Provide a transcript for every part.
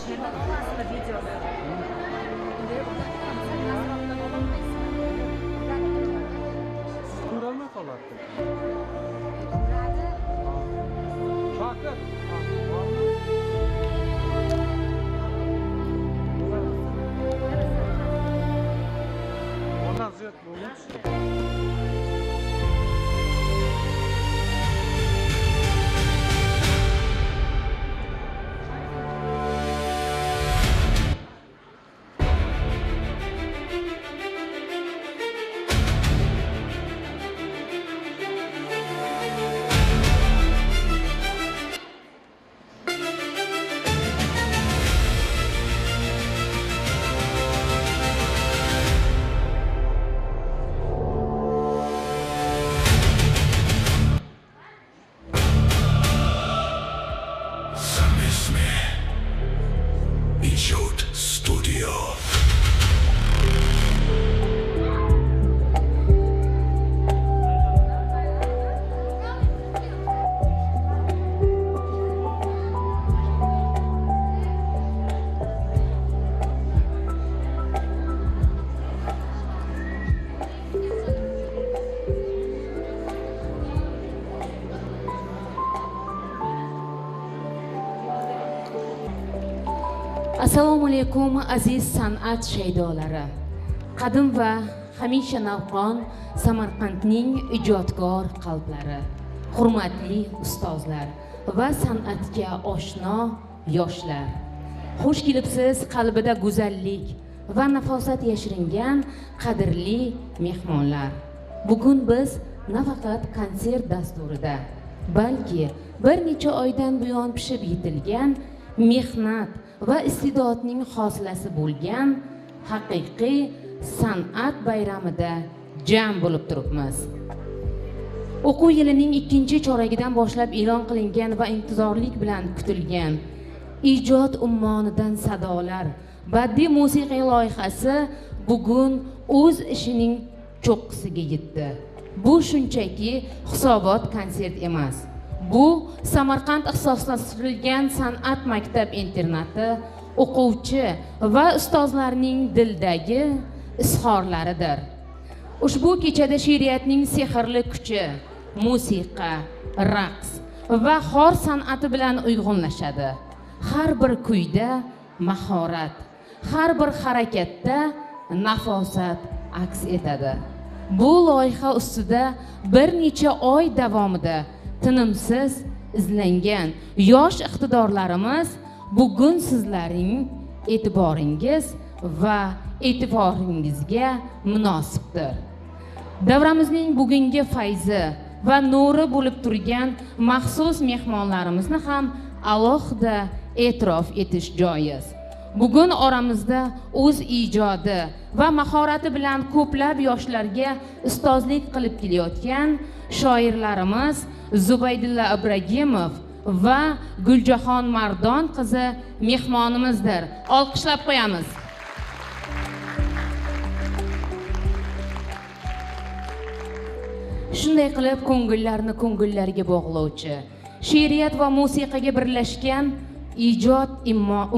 Siz ko'rolmay qoladi. Shokir. Ondan ziyod bo'lmish. Assalomu alaykum aziz san'at shaydolari. Qadim va hamisha navqon Samarqandning ijodkor qalblari, hurmatli ustozlar va san'atga oshno yoshlar. Xush kelibsiz qalbida go'zallik va nafosat yashiringan qadrli mehmonlar. Bugun biz nafaqat konsert dasturida, balki bir necha oydan buyon pishib yetilgan mehnat va iste'dodning hosilasi bo'lgan haqiqiy san'at bayramida jam bo'lib turibmiz. O'quv yilining ikkinchi choragidan boshlab e'lon qilingan va intizorlik bilan kutilgan ijod ummonidan sadolar badiiy musiqiy loyihasi bugun o'z ishining cho'qqisiga yetdi. Bu shunchaki hisobot konsert emas. Bu Samarqand ixtisoslashtirilgan san'at maktab internati o'quvchi va ustozlarning dildagi izhorlaridir. Ushbu kechada she'riyatning sehrli kuchi, musiqa, raqs va xor san'ati bilan uyg'unlashadi. Har bir kuyda mahorat, har bir harakatda nafosat aks etadi. Bu loyiha ustida bir necha oy davomida tinimsiz izlangan yosh iqtidorlarimiz bugun sizlarning e'tiboringiz va e'tiboringizga munosibdir. Davramizning bugungi fayzi va nuri bo'lib turgan maxsus mehmonlarimizni ham alohida e'tirof etish joiz. Bugun oramizda o'z ijodi va mahorati bilan ko'plab yoshlarga ustozlik qilib kelayotgan shoirlarimiz Zubaydulla Ibragimov va Guljahon Mardon qizi mehmonimizdir. Olqishlab qo'yamiz. Shunday qilib ko'ngillarni ko'ngillarga bog'lovchi, she'riyat va musiqaga birlashgan ijod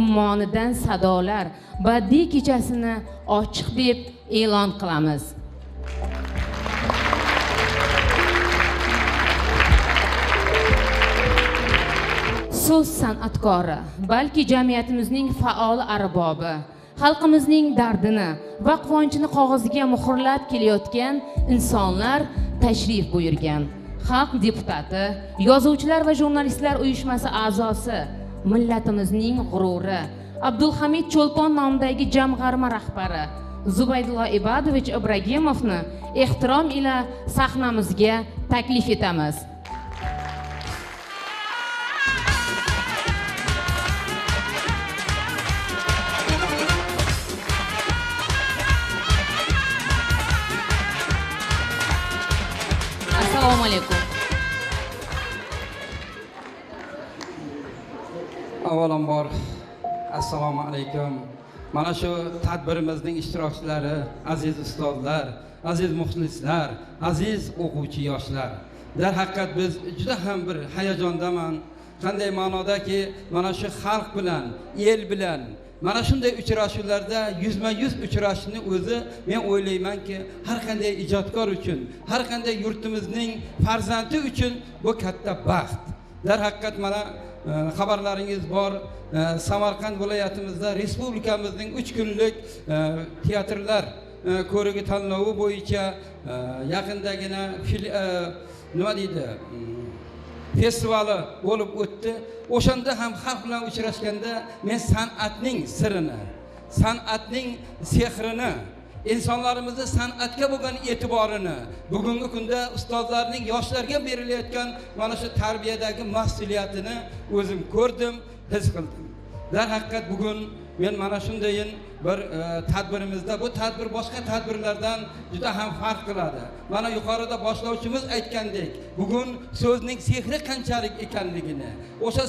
ummonidan sadolar badiiy kechasini ochiq deb e'lon qilamiz. So'z san'atkori, balki jamiyatimizning faol arbobi, xalqimizning dardini va quvonchini qog'ozga muhrlab kelayotgan insonlar tashrif buyurgan. Xalq deputati, yozuvchilar va jurnalistlar uyushmasi a'zosi, millatimizning g'ururi, Abdulhamid Cho'lpon nomidagi jamg'arma rahbari Zubaydulla Ibadovich Ibragimovni ehtirom ila sahnamizga taklif etamiz. Assalomu alaykum. Avvalambor assalomu alaykum. Mana shu tadbirimizning ishtirokchilari, aziz ustozlar, aziz muxlislar, aziz o'quvchi yoshlar. Darhaqiqat biz juda ham bir hayajondaman. Qanday ma'nodaki, mana shu xalq bilan, el bilan mana shunday uchrashuvlarda yuzma-yuz uchrashishni o'zi men o'ylaymanki, har qanday ijodkor uchun, har qanday yurtimizning farzandi uchun bu katta baxt. Darhaqiqat mana xabarlaringiz bor, Samarqand viloyatimizda respublikamizning 3 kunlik teatrlar ko'rigi tanlovi bo'yicha yaqindagina nima deydi, festivali bo'lib o'tdi. O'shanda ham xalq bilan uchrashganda men san'atning sirini, san'atning sehrini, insonlarimizni san'atga bo'lgan e'tiborini, bugungi kunda ustozlarning yoshlarga berilayotgan mana shu tarbiyadagi mas'uliyatini o'zim ko'rdim, his qildim. Darhaqiqat bugun men mana shundayin bir tadbirimizda, bu tadbir boshqa tadbirlardan juda ham farq qiladi. Mana yuqorida boshlovchimiz aytgandek, bugun so'zning sehri qanchalik ekanligini, o'sha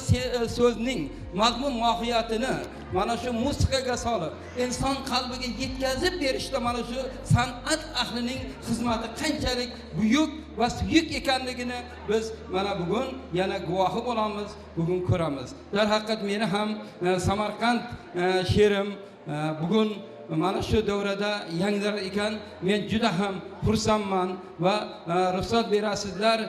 so'zning mazmun mohiyatini mana shu musiqaga solib, inson qalbiga yetkazib berishda mana shu san'at ahlining xizmati qanchalik buyuk va suyuk ekanligini biz mana bugun yana guvohi bo'lamiz, bugun ko'ramiz. Darhaqiqat meni ham Samarqand she'rim bugun mana shu davrada yangilar ekan, men juda ham xursandman va ruxsat berasizlar.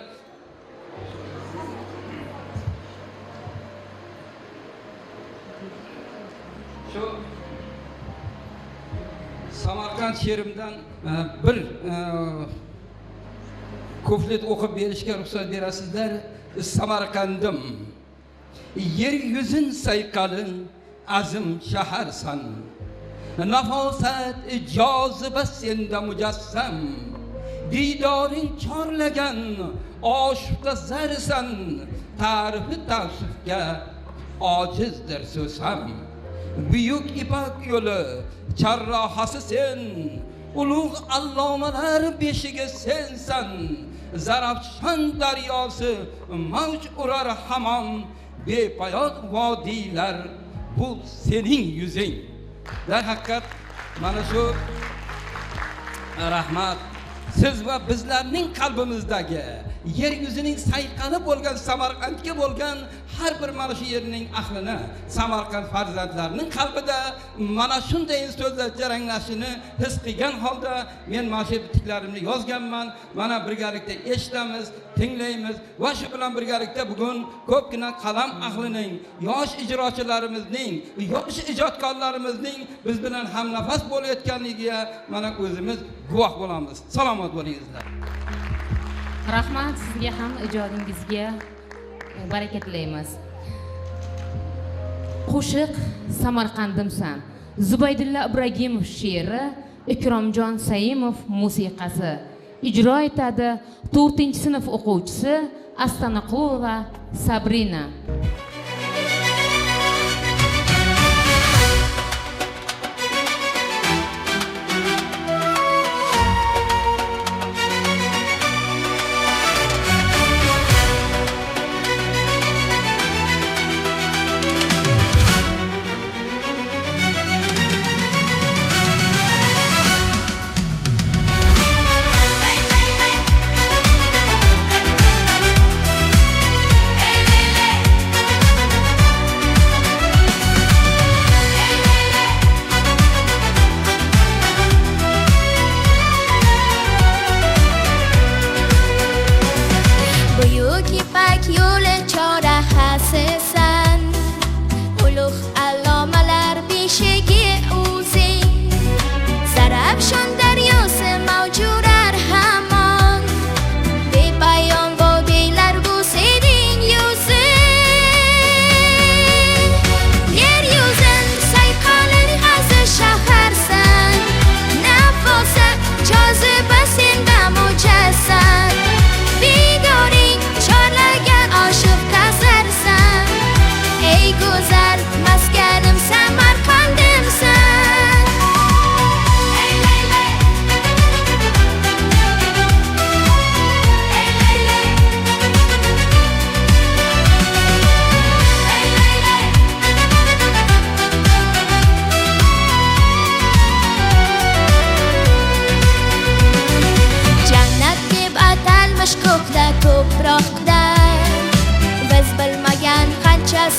Shu Samarqand she'rimdan bir kuplet o'qib berishga ruxsat berasizlar. Samarqandim, yer yuzin sayqalin, azim shaharsan, nafosat joziba senda mujassam, diydoring chorlagan oshufta zarsan, ta'rifi tavsifga ojizdir so'zam. Buyuk ipak yo'li charrohasi sen, ulug' allomalar beshigi sensan, Zarafshon daryosi mavj urar hamon, bepoyon vodiylar bu sening yuzing. Darhaqiqat mana shu rahmat siz va bizlarning qalbimizdagi yer yuzining sayqali bo'lgan Samarqandga bo'lgan har bir mana shu yerning ahlini, Samarqand farzandlarining qalbida mana shunday so'zlar jaranglashini his qilgan holda men mana shu bitiklarimni yozganman. Mana birgalikda eshitamiz, tinglaymiz va shu bilan birgalikda bugun ko'pgina qalam ahlining, yosh ijrochilarimizning, yosh ijodkorlarimizning biz bilan hamnafas bo'layotganligiga mana o'zimiz guvoh bo'lamiz. Salomat bo'lingizlar. Rahmat sizga ham, ijodingizga baraka tilaymiz. Qo'shiq Samarqandimsan. Zubaydulla Ibragimov she'ri, Ikromjon Saimov musiqasi. Ijro etadi 4-sinf o'quvchisi Astanaqulova Sabrina. Hey, hey, hey.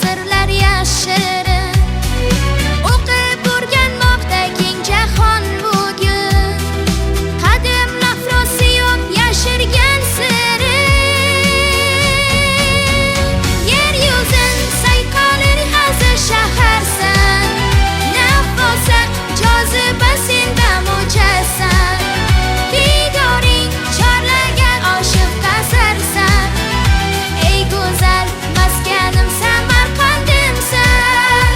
sirlar yashirin. O'qib o'rganmoqda keng jahon bugun, qadim Afrosiyob yashirgan sirin. Yer yuzin sayqalir aziz shaharsan, nafosat joziba senda mujassam. Didoring chorlagan oshiq tasarsan, ey go'zal maskanim Samarqandimsan.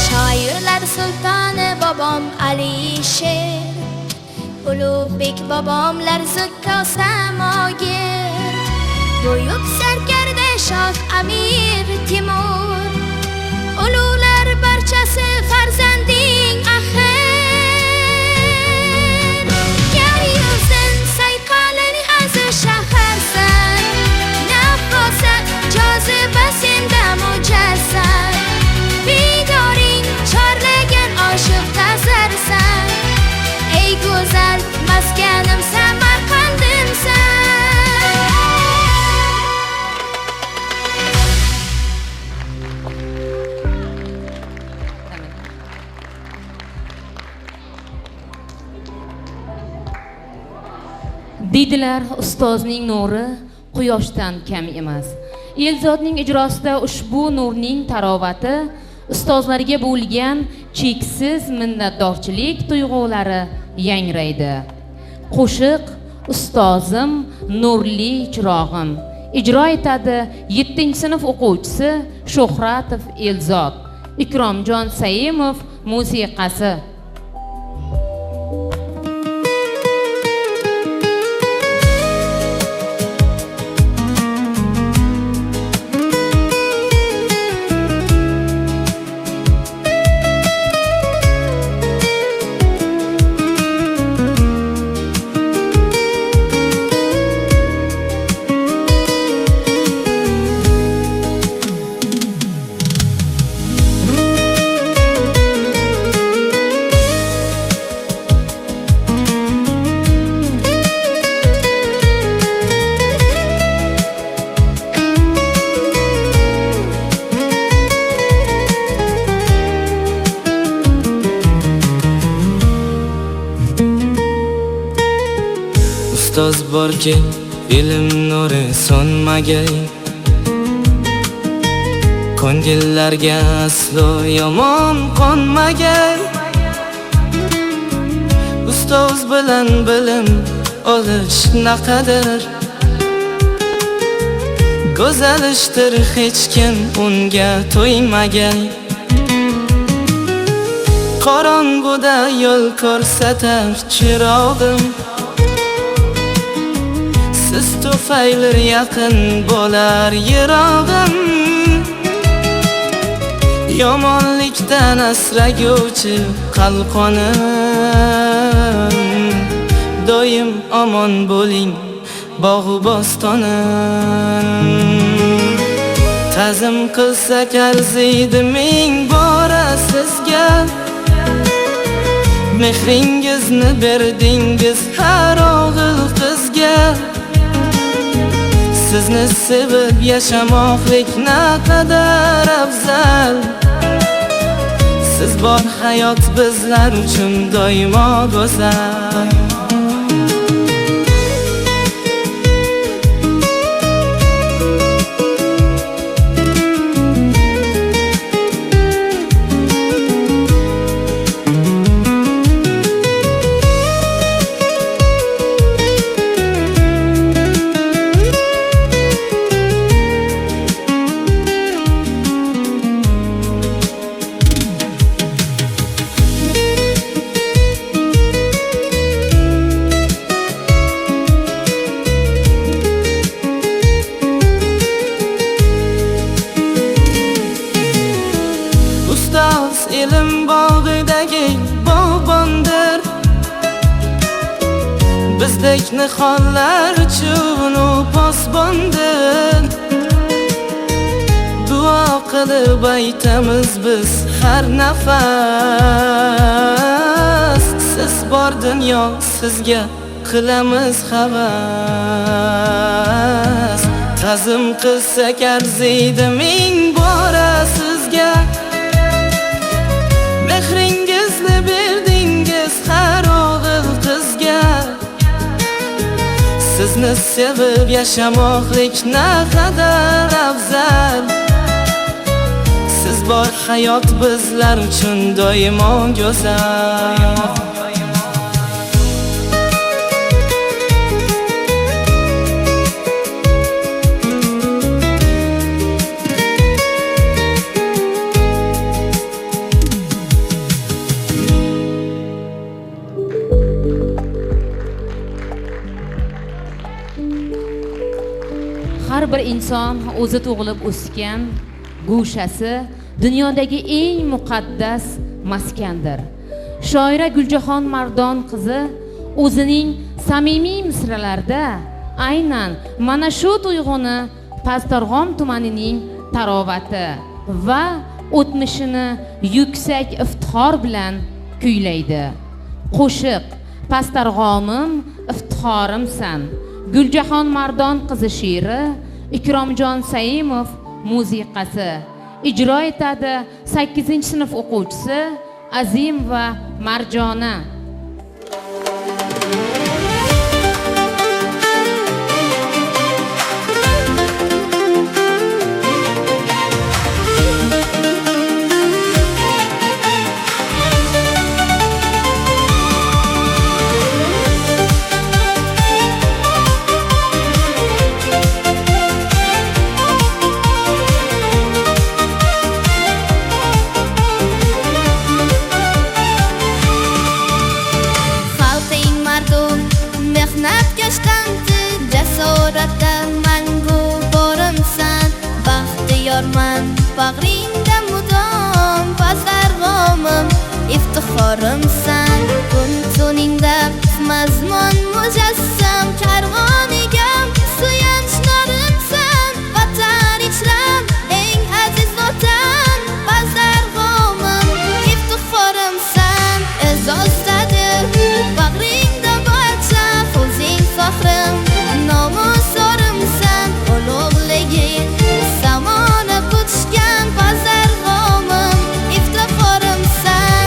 Shoirlar sultoni bobom Alisher, Ulug'bek bobomlar zukko samogir, buyuk sarkarda shoh Amir Timur, ulug'lar barchasi farzanding axir. Yer yuzin sayqalin aziz shaharsan, nafosat joziba senda mujassam. Didoring chorlagan oshiq tasarsan, ey go'zal maskanim Samarqandimsan. Deydilar, ustozning nuri quyoshdan kam emas. Elzodning ijrosida ushbu nurning tarovati ustozlarga bo'lgan cheksiz minnatdorchilik tuyg'ulari yangraydi. Qo'shiq Ustozim nurli chirog'im ijro etadi 7-sinf o'quvchisi Shuhratov Elzod, Ikromjon Saimov musiqasi. Ustoz borki ilm nuri so'nmagay, ko'ngillarga aslo yomon qonmagay. Ustoz bilan bilim olish naqadar go'zal ishdir, hech kim unga to'ymagay. Qorong'uda yo'l ko'rsatar chirog'im, siz tufayli yaqin bo'lar yirog'im. Yomonlikdan asraguvchi qalqonim, doim omon bo'ling bog'u bo'stonim. Ta'zim qilsak arziydi ming bora sizga, mehringizni berdingiz har o'g'il qizga. Sizni sevib yashamoqlik naqadar afzal, siz bor hayot bizlar uchun doimo go'zal. Sizdek nihollar uchun u posbondir. Duo qilib aytamiz biz har nafas. Siz bor dunyo sizga qilamiz havas. Ta'zim qilsak arziydi ming bora sizga. Mehringizni berdingiz har o'g'il qizga. Sizni sevib yashamoqlik naqadar afzal. Siz bor hayot bizlar uchun doimo go'zal. Har bir inson o'zi tug'ilib o'sgan go'shasi dunyodagi eng muqaddas maskandir. Shoira Guljahon Mardon qizi o'zining samimiy misralarida aynan mana shu tuyg'uni Pastdarg'om tumanining tarovati va o'tmishini yuksak iftixor bilan kuylaydi. Qo'shiq Pastdarg'omim iftixorimsan. Guljahon Mardon qizi she'ri, Ikromjon Saimov musiqasi. Ijro etadi 8-sinf o'quvchisi Azim va Marjona. Bag'ringda mudom Pastdarg'omim iftixorimsan. Kun tuningda mazmun mujassam, karvonigam suyanch norimsan. Vatan ichram eng aziz vatan, Pastdarg'omim iftixorimsan. E'zozdadir bag'ringda barcha o'zing faxrim, nomus orimsan. Ulug'liging zamona quchgan Pastdarg'omim iftixorimsan.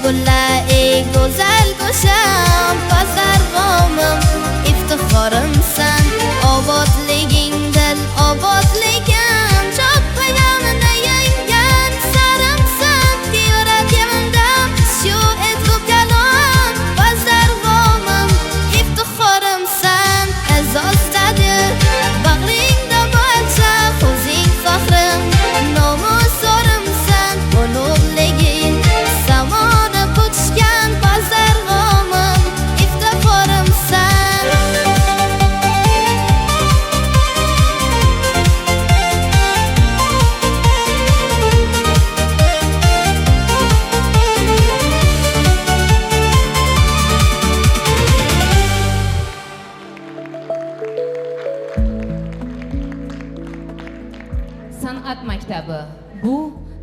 Gulla ey go'zal go'sham, Pastdarg'omim iftixorimsan. Obodliging dil obodligim, chopqayamni yenggan sarimsan. Yuragimda shu ezgu kalom, Pastdarg'omim iftixorimsan. E'zozdadir bag'ringda barcha o'zing faxrim, nomus orimsan. Ulug'liging zamona quchgan Pastdarg'omim iftixorimsan. San'at maktabi bu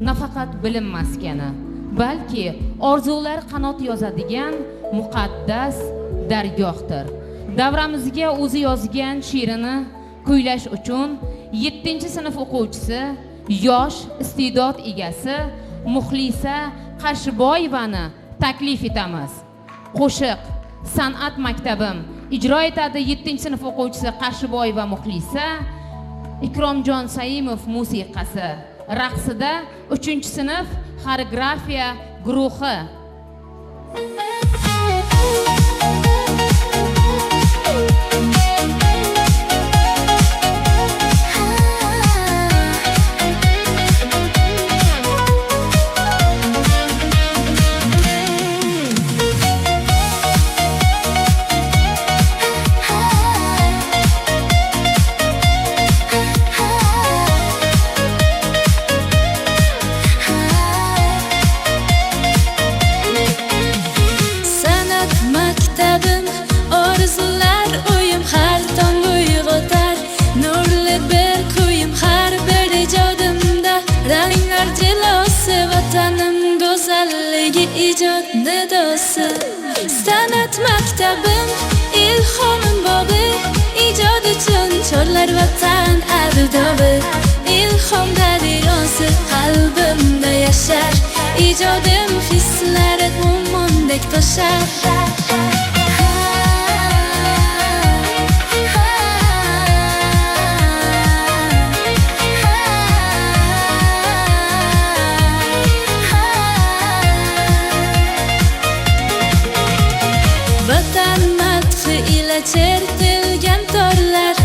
nafaqat bilim maskani, balki orzular qanot yozadigan muqaddas dargohdir. Davramizga o'zi yozgan she'rini kuylash uchun 7-sinf o'quvchisi, yosh iste'dod egasi Muxlisa Qarshiboyevani taklif etamiz. Qo'shiq San'at maktabim ijro etadi 7-sinf o'quvchisi Qarshiboyeva Muxlisa, Ikromjon Saimov musiqasi. Raqsida 3-sinf xoreografiya guruhi. Maktabim orzular uyim, har tong uyg'otar nurli bir kuyim, har bir ijodimda ranglar jilosi, vatanim go'zalligi ijod nidosi. San'at maktabim ilhomim bog'i, ijod uchun chorlar vatan ardobi, ilhom daryosi qalbimda yashar, ijodim hislari ummondek toshar. Vatan madhi ila chertilgan torlar,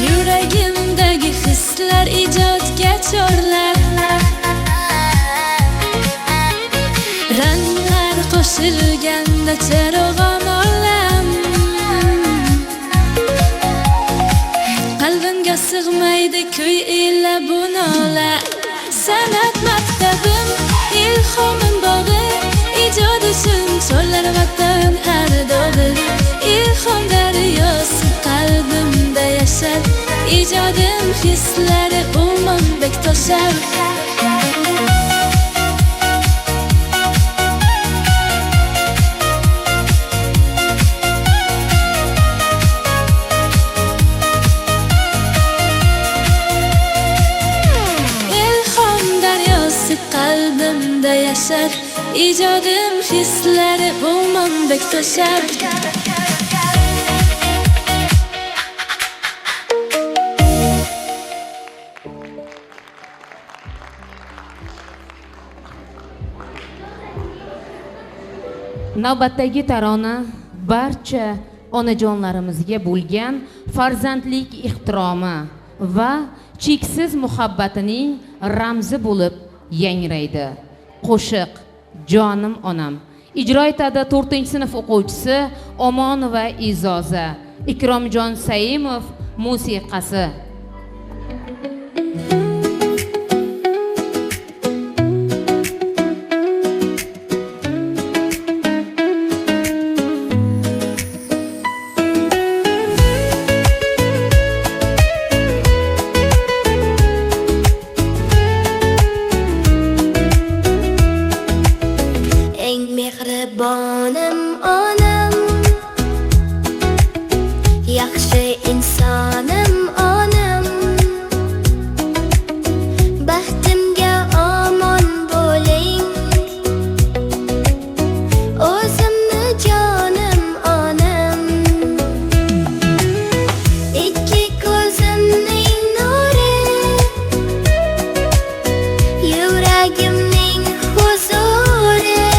yuragimdagi hislar ijodga chorlar, ranglar qo'shilganda chirog'on olam, qalbimga sig'maydi kuy ila bu nola. San'at maktabim ilhomim bog'i, ijod uchun chorlar vatan ardobi, ilhom daryosi qalbimda yashar, ijodim hislari ummondek toshar. Ilhom daryosi qalbimda yashar, ijodim hislari ummondek toshar. Navbatdagi tarona barcha onajonlarimizga bo'lgan farzandlik ehtiromi va cheksiz muhabbatining ramzi bo'lib yangraydi. Qo'shiq Jonim onam ijro etadi 4-sinf o'quvchisi Omonova Izoza, Ikromjon Saimov musiqasi. Mehribonim onam, yaxshi insonim onam, baxtimga omon bo'ling, o'zimni jonim onam, ikki ko'zimning nuri, yuragimning huzuri.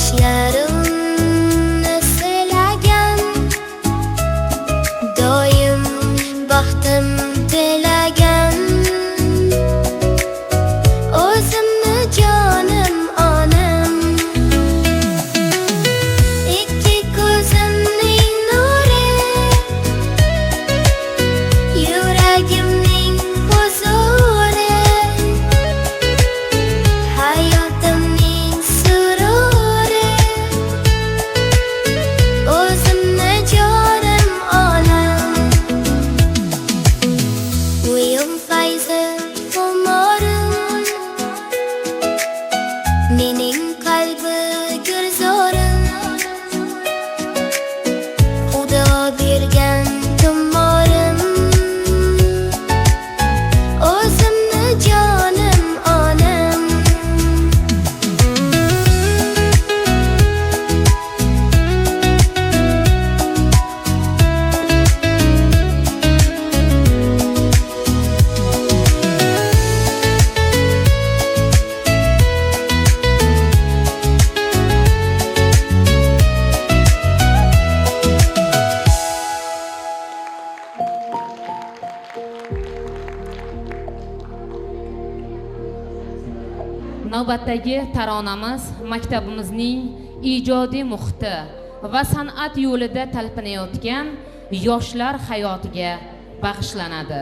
Sochlarimni silagan, doim baxtim tilagan. O'zimni jonim onam, ikki ko'zimning nuri, yuragimning huzuri, hayotimning sururi. O'zimni jonim onam, uyim fayzi xumorim, mening qalbi gulzorim. Xudo bergan tumorim, o'zimni jonim onam. Navbatdagi taronamiz maktabimizning ijodiy muhiti va san'at yo'lida talpinayotgan yoshlar hayotiga bag'ishlanadi.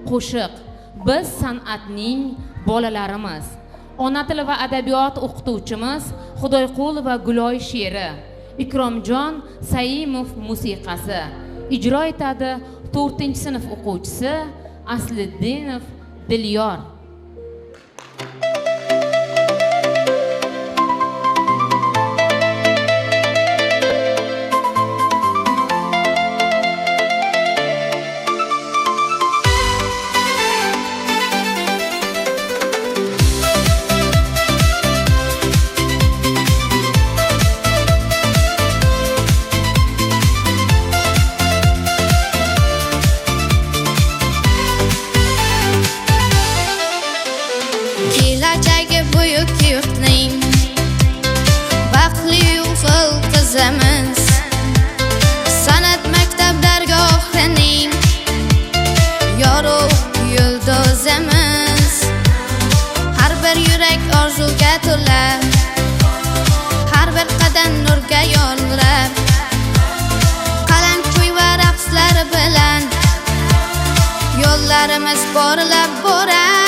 Qo'shiq "Biz san'atning bolalarimiz". Ona tili va adabiyot o'qituvchimiz Xudoyqulova Guloy she'ri, Ikromjon Saimov musiqasi. Ijro etadi 4-sinf o'quvchisi Asliddinov Dilyor. Kelajagi buyuk yurtning baxtli o'g'il qizimiz, san'at maktab dargohining yorug' yulduzimiz. Har bir yurak orzuga to'la, har bir qadam nurga yo'nlab, qalam kuy va raqslar bilan yo'llarimiz porlab borar.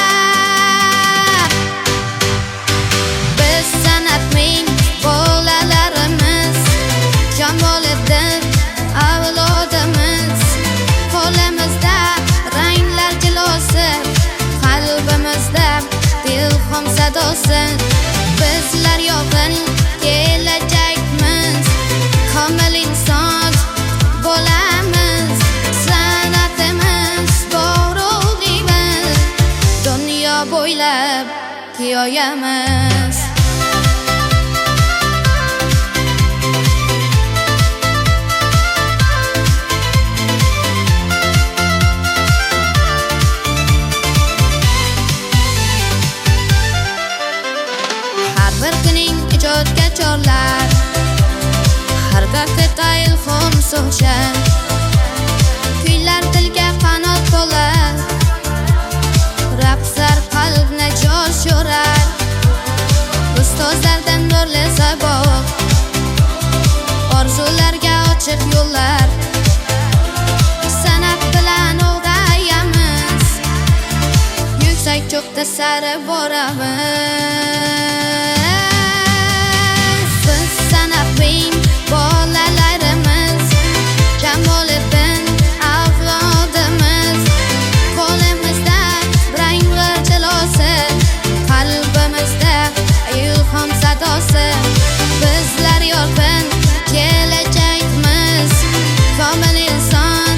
Biz san'atning bolalarimiz, Jamoliddin avlodimiz. Qo'limizda ranglar jilosi, qalbimizda ilhom sadosi. Bizlar yorqin kelajakmiz, komil inson bo'lamiz. San'atimiz borug'imiz, dunyo bo'ylab yoyamiz. Har bir kuning ijodga chorlar, har daqiqa ilhom sochar. Kuylar tilga qanot bo'lar, raqslar qalbni jo'shurar. Ustozlardan nurli saboq, orzularga ochiq yo'llar. San'at bilan ulg'ayamiz, yuksak cho'qqa sari boramiz. Biz san'atning bolalarimiz, Jamoliddin avlodimiz. Qo'limizda ranglar jilosi, qalbimizda ilhom sadosi. Bizlar yorqin kelajakmiz, komil inson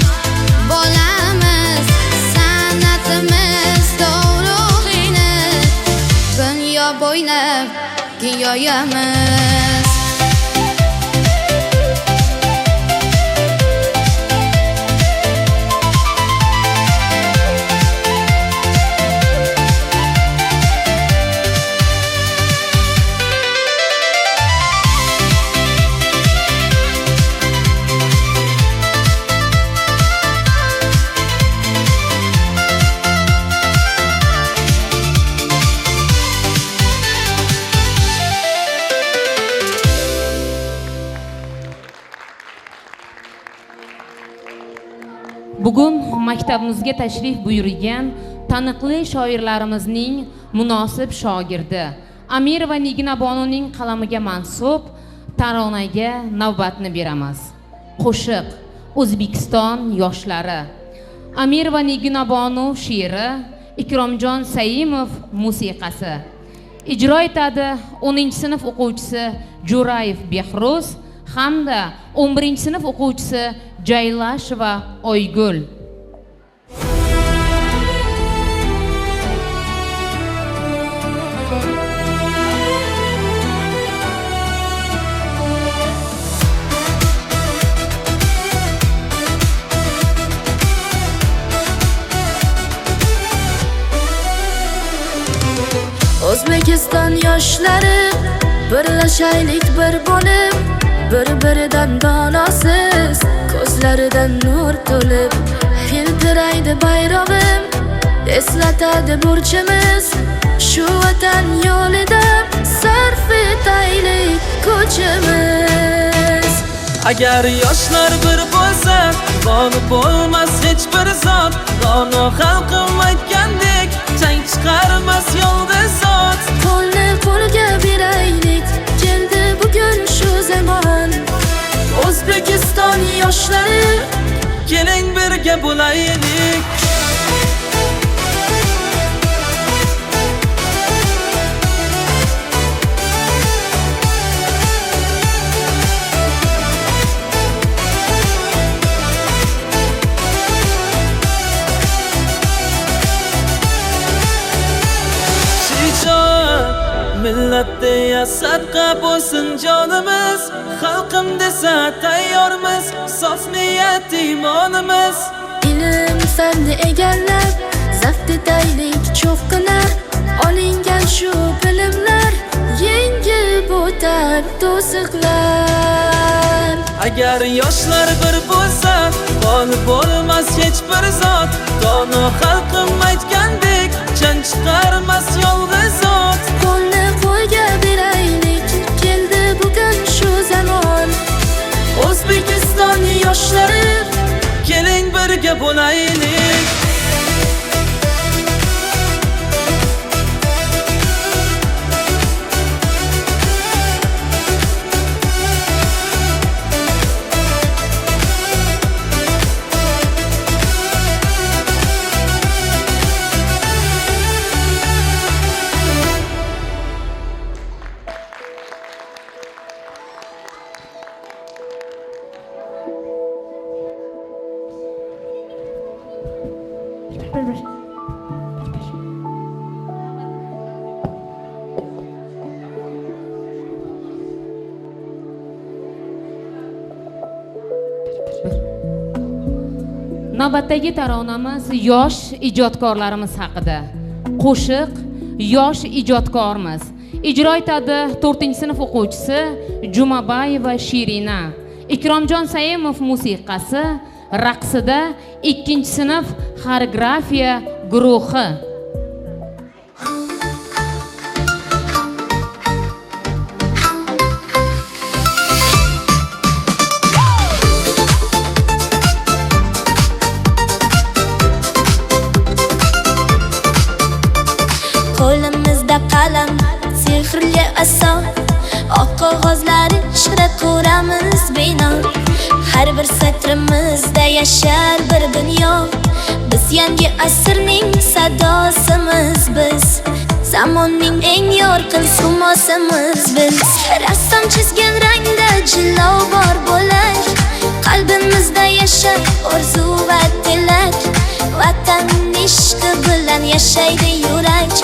bo'lamiz. San'atimiz to'g'rig'ini dunyo bo'ylab yoyamiz. Bugun maktabimizga tashrif buyurgan taniqli shoirlarimizning munosib shogirdi Amirova Niginabonuning qalamiga mansub taronaga navbatni beramiz. Qo'shiq O'zbekiston yoshlari. Amirova Niginabonu she'ri, Ikromjon Saimov musiqasi. Ijro etadi 10-sinf o'quvchisi Jo'rayev Behruz hamda 11-sinf o'quvchisi Jaylasheva Oygul. O'zbekiston yoshlari birlashaylik bir bo'lib, bir-biridan donosiz, ko'zlaridan nur to'lib, yiltiraydi bayrog'im, eslatadi burchimiz, shu vatan yo'lida sarf etaylik kuchimiz. Agar yoshlar bir bo'lsa, g'olib bo'lmas hech bir zot. Dono xalqim aytgandek, chang chiqarmas yolg'iz ot. Qo'lni qo'lga beraylik, keldi bugun shu zamon. O'zbekiston yoshlari, keling birga bo'laylik. Millat deya sadqa bo'lsin jonimiz, xalqim desa tayyormiz, sof niyat iymonimiz. Ilm fanni egallab, zaft etaylik cho'qqina, olingan shu bilimlar yengib o'tar to'siqlar. Agar yoshlar bir bo'lsa, g'olib bo'lmas hech bir zot. Dono xalqim aytgandek, chang chiqarmas yolg'iz ot. Qo'lni qo'lga beraylik, keldi bugun shu zamon. O'zbekiston yoshlari, keling birga bo'laylik. Navbatdagi taronamiz yosh ijodkorlarimiz haqida. Qo'shiq Yosh ijodkormiz. Ijro etadi 4-sinf o'quvchisi Jumabayeva Shirina. Ikromjon Saimov musiqasi, raqsida 2-sinf xoreografiya guruhi. Qo'limizda qalam, sehrli aso, oq qog'ozlar ichra quramiz bino. Har bir satrimizda yashar bir dunyo. Biz yangi asrning sadosimiz biz. Zamonning eng yorqin sumosimiz biz. Rassom chizgan rangda jilo bor bo'lar. Qalbimizda yashar orzu va tilak. Vatan ishqi bilan yashaydi yurak.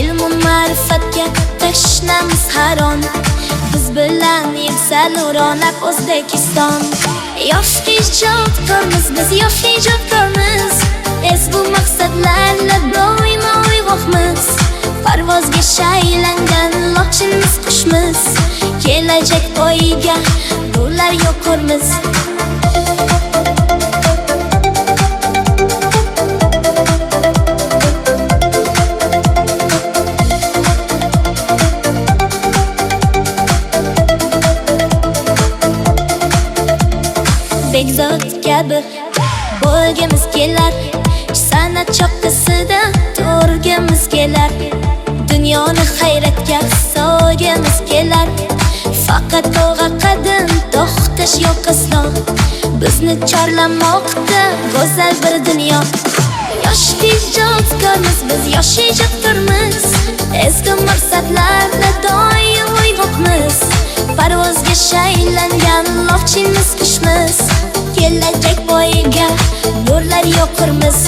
Ilmu ma'rifatga tashnamiz haron. Biz bilan yuksalur onab O'zbekiston. Yosh ijodkormiz biz, yosh ijodkormiz. Ezgu maqsadlarla doimo uyg'oqmiz. Parvozga shaylangan lochinmiz, qushmiz. Kelajak oyiga nurlar yoqurmiz. Bekzod kabi bo'lgimiz kelar. Faqat olg'a qadam to'xtash yo'q aslo. Bizni chorlamoqda go'zal bir dunyo. Yosh ijodkormiz biz, yosh ijodkormiz. Ezgu maqsadlarni doim uyg'oqmiz. Parvozga shaylangan lofchinmiz qushmiz. Kelajak poyiga nurlar yoqirmiz.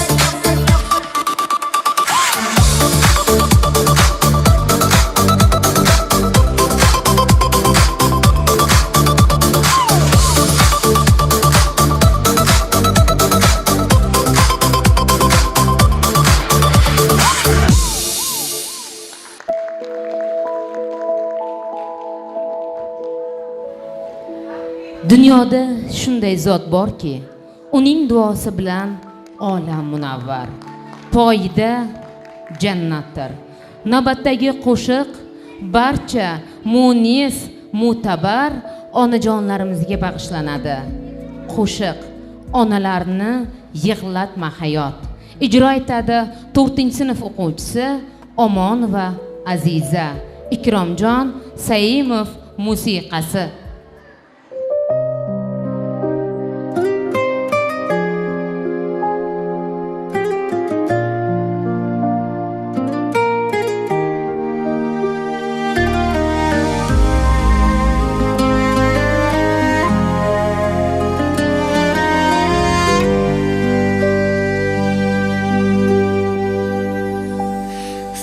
Dunyoda shunday zot borki, uning duosi bilan olam munavvar, poyida jannatdir. Navbatdagi qo'shiq barcha munis, mu'tabar onajonlarimizga bag'ishlanadi. Qo'shiq onalarni yig'latma hayot. Ijro etadi 4-sinf o'quvchisi Omonova Aziza. Ikromjon Saimov musiqasi.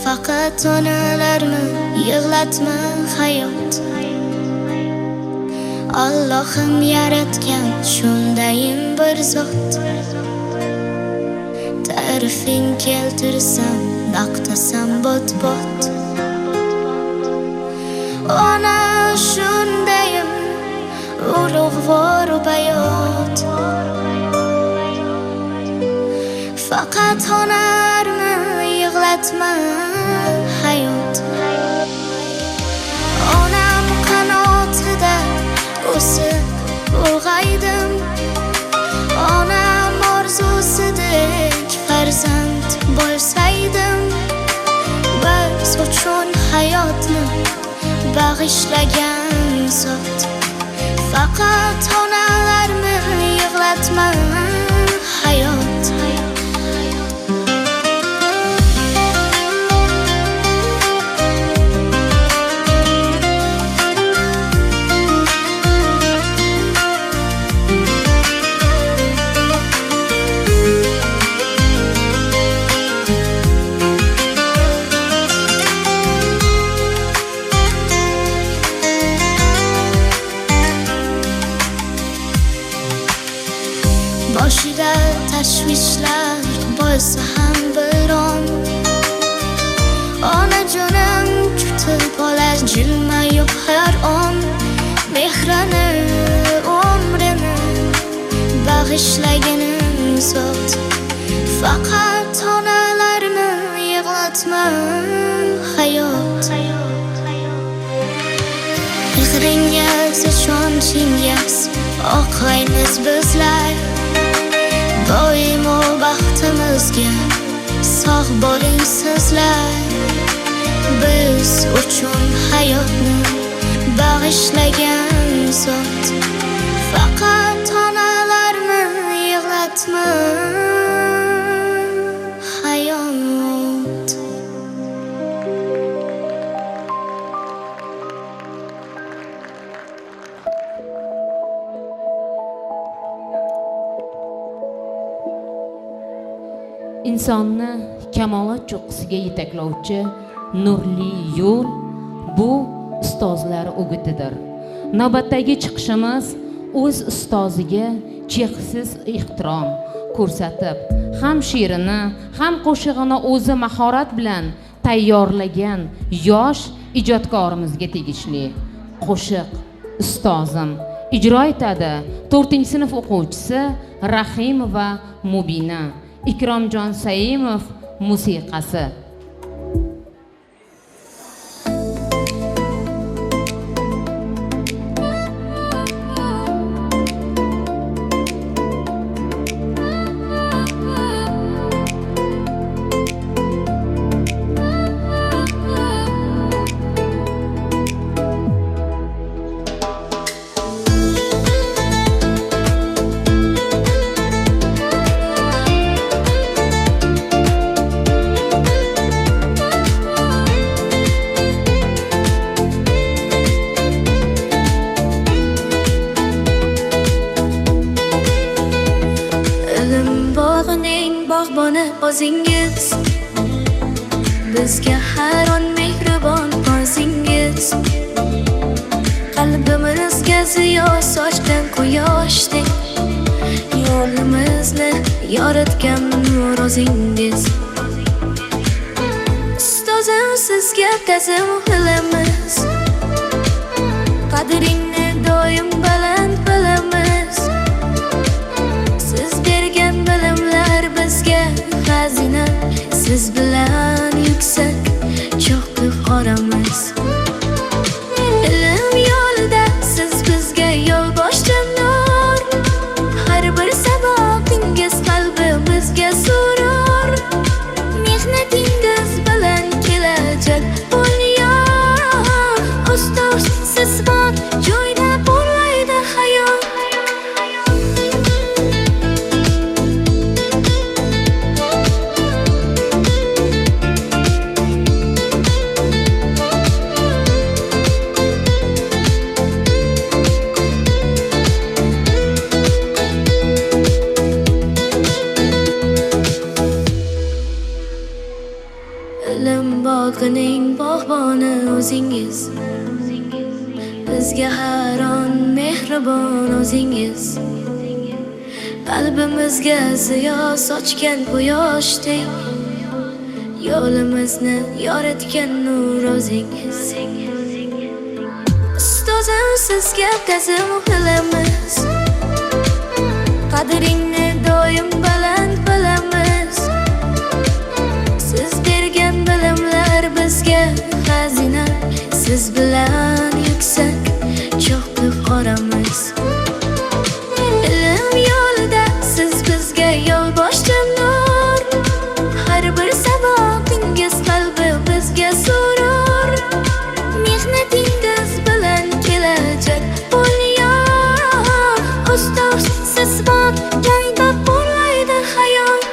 Faqat onalarni yig'latma hayot. Allohim yaratgan shundayin bir zot. Ta'rifing keltirsam maqtasam bot-bot. Ona shundayim ulug'vor bayot. Faqat onalarni yig'latma hayot. Onam qanotida o'sib ulg'aydim. Onam orzusidek farzand bo'lsaydim. Biz uchun hayotni bag'ishlagan zot. Faqat onalarni yig'latma hayot. Boshida tashvishlar bo'lsa ham biron, onajonim kutib olar jilmayib har on. Mehrini, umrini bag'ishlaganim zot. Faqat onalarni yig'latma hayot. Mehringiz, ishonchingiz oqlaymiz bizlar. Doimo baxtimizga sog' bo'ling sizlar. Biz uchun hayotni bag'ishlagan zot. Faqat onalarni yig'latma hayot. Insonni kamolot cho'qqisiga yetaklovchi nurli yo'l bu ustozlar o'gitidir. Navbatdagi chiqishimiz o'z ustoziga cheksiz ehtirom ko'rsatib, ham she'rini, ham qo'shig'ini o'zi mahorat bilan tayyorlagan yosh ijodkorimizga tegishli qo'shiq Ustozim. Ijro etadi 4-sinf o'quvchisi Rahimova Mubina. Ikromjon Saimov musiqasi. o'zingiz, bizga har on mehribon o'zingiz. Qalbimizga ziyo sochgan quyoshdek, yo'limizni yoritgan nur o'zingiz. Ustozim sizga ta'zim qilamiz, qadringni doim baland bilamiz. Siz bergan bilimlar bizga xazina, siz bilan yuksak cho'qqi oramiz. Ilm yo'lida siz bizga yo'l boshchi nur, har bir saboqingiz qalbimizga surur. Mehnatingiz bilan kelajak bunyod, ustoz siz bor joyda porlaydi hayot. Ilm bog'ining bog'boni o'zingiz, bizga har on mehribon o'zingiz. Qalbimizga ziyo sochgan quyoshdek, yo'limizni yoritgan nur o'zingiz. Ustozim sizga ta'zim qilamiz, qadringni doim baland bilamiz. Siz bergan bilimlar bizga xazina, siz bilan yuksak cho'qqi oramiz. Ilm yo'lida siz bizga yo'l boshchi nur, har bir saboqingiz qalbimizga surur. Mehnatingiz bilan kelajak bunyod, ustoz siz bor joyda porlaydi hayot.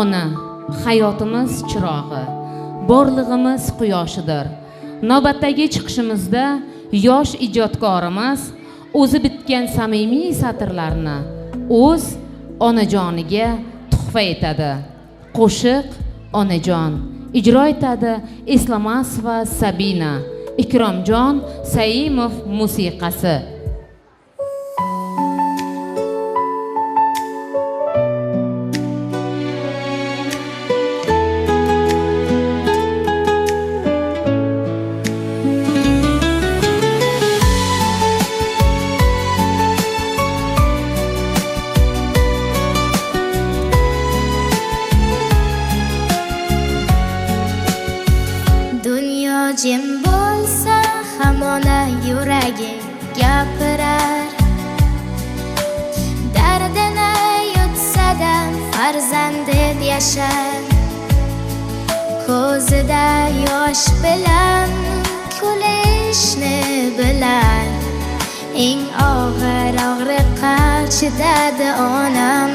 Ona hayotimiz chirog'i, borlig'imiz quyoshidir. Navbatdagi chiqishimizda yosh ijodkorimiz o'zi bitgan samimiy satrlarni o'z onajoniga tuhfa etadi. Qo'shiq Onajon ijro etadi Eslamasova Sabina, Ikromjon Saimov musiqasi. Jim bo'lsa ham ona yuragi gapirar, dardini yutsa-da farzand deb yashar. Ko'zida yosh bilan kulishni bilar, eng og'ir og'riqqa chidadi onam.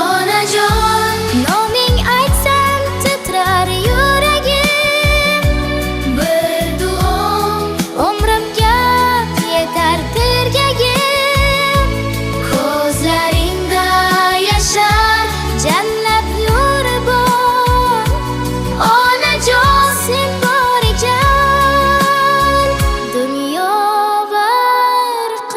Onajon, noming aytsam titrar yuragim, jannat nuri bor. Onajon sen bor ekan, dunyo barqaror.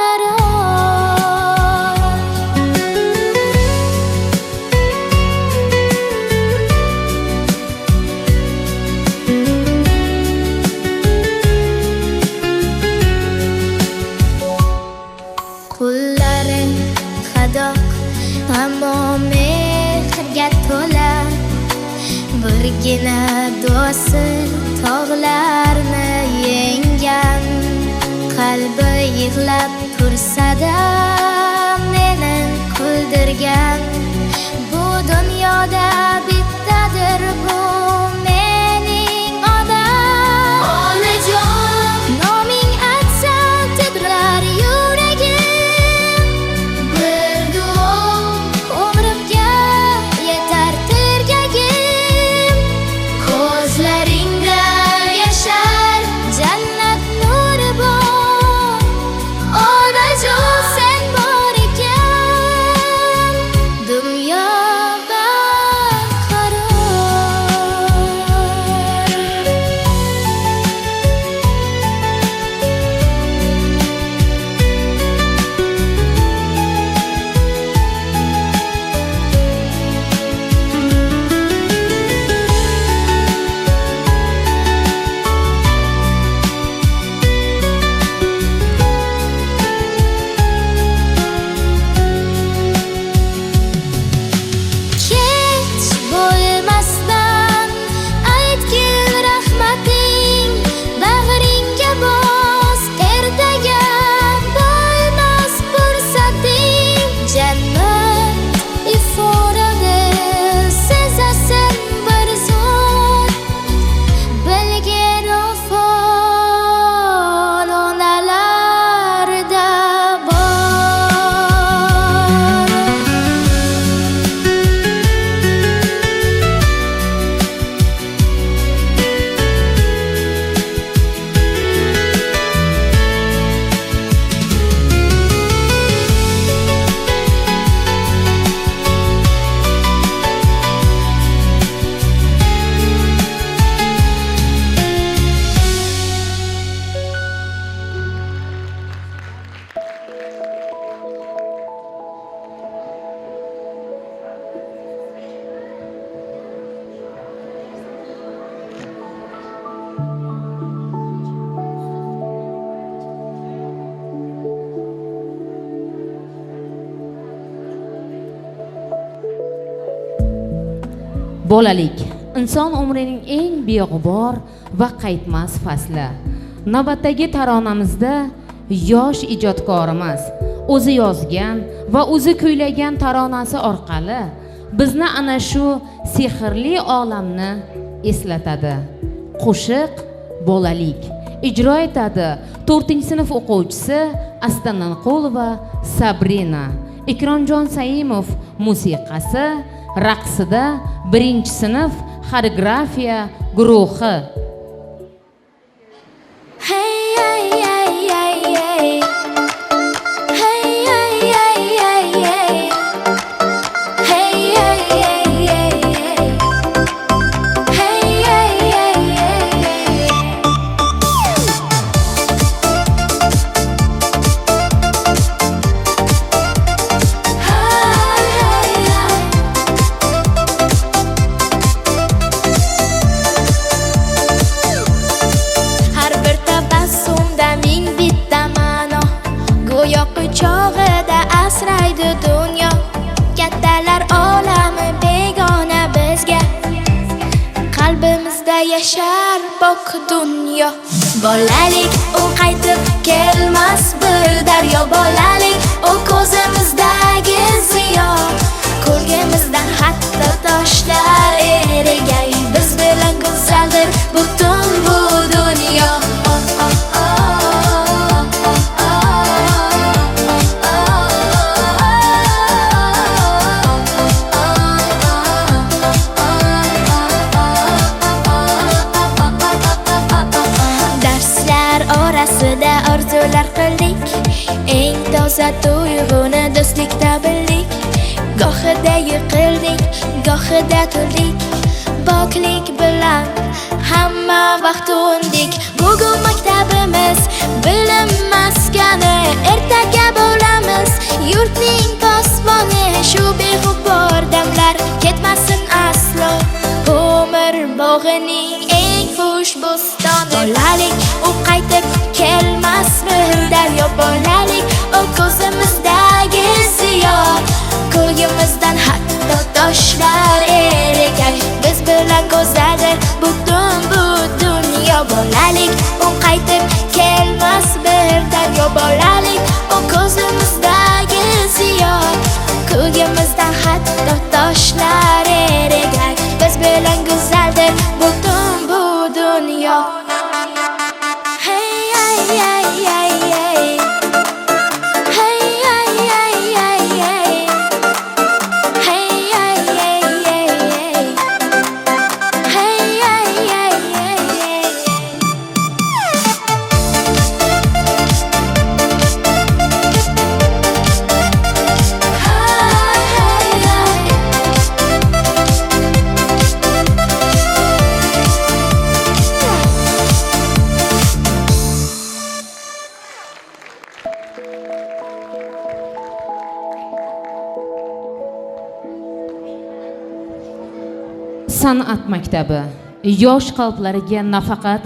Qo'llaring qadoq, ammo mehrga to'la, birgina do'sti tog'larni yenggan. Qalbi yig'lab tursa-da meni kuldirgan. Dunyoda bittadir bu mening onam. Onajon, noming aytsa titrar yuragim. Bir duo umrimga yetar tergagim. Ko'zlaringda yashar jannat nuri bor. Onajon, sen bor ekan, dunyo barqaror. Kech bo'lmasdan aytgin rahmating, bag'ringga bos, ertaga bo'lmas fursating. Jannat ifodada sezasan bir zot, bilgin vafo onalarda bor. Bolalik inson umrining eng beg'ubor va qaytmas fasli. Navbatdagi taronamizda yosh ijodkorimiz o'zi yozgan va o'zi kuylagan taronasi orqali bizni ana shu sehrli olamni eslatadi. Qo'shiq Bolalik ijro etadi 4-sinf o'quvchisi Astananqulova Sabrina. Ikromjon Saimov musiqasi, raqsida 1-sinf xoreografiya guruhi. Hey hey hey hey hey. Hey hey hey hey hey. Hey hey hey hey hey. Hey hey hey hey hey. Hey hey hey. Har bir tabassumda ming bitta ma'no, go'yo quchog'ida asraydi dunyo. Kattalar olami begona bizga, qalbimizda yashar pok dunyo. Bolalik u qaytib kelmas bir daryo, bolalik u ko'zimizdagi ziyo. Ko'rgimizdan hatto toshlar erigay, biz bilan go'zaldir butun bu dunyo. Oh, oh, oh, oh, oh, oh, oh. Darslar orasida orzular qildik, eng toza tuyg'uni do'stlikda bildik. Gohida yiqildik, gohida turdik, poklik bilan hamma vaqt undik. Bugun maktabimiz bilim maskani, ertaga bo'lamiz yurtning posboni. Shu beg'ubor damlar ketmasin aslo, umr bog'ining eng xush bo'stoni. Bolalik u qaytib kelmas bir daryo, bolalik u ko'zimizdagi ziyo. Ko'nglimizdan hatto toshlar erigay, biz bilan go'zaldir butun bu dunyo. Bolalik u qaytib kelmas bir daryo, bolalik u ko'zimizdagi ziyo. Ko'nglimizdan hatto toshlar hey hey hey. Hey hey hey hey hey. Hey hey hey hey hey. Hey hey hey hey hey. Hey hey hey. San'at maktabi yosh qalblariga nafaqat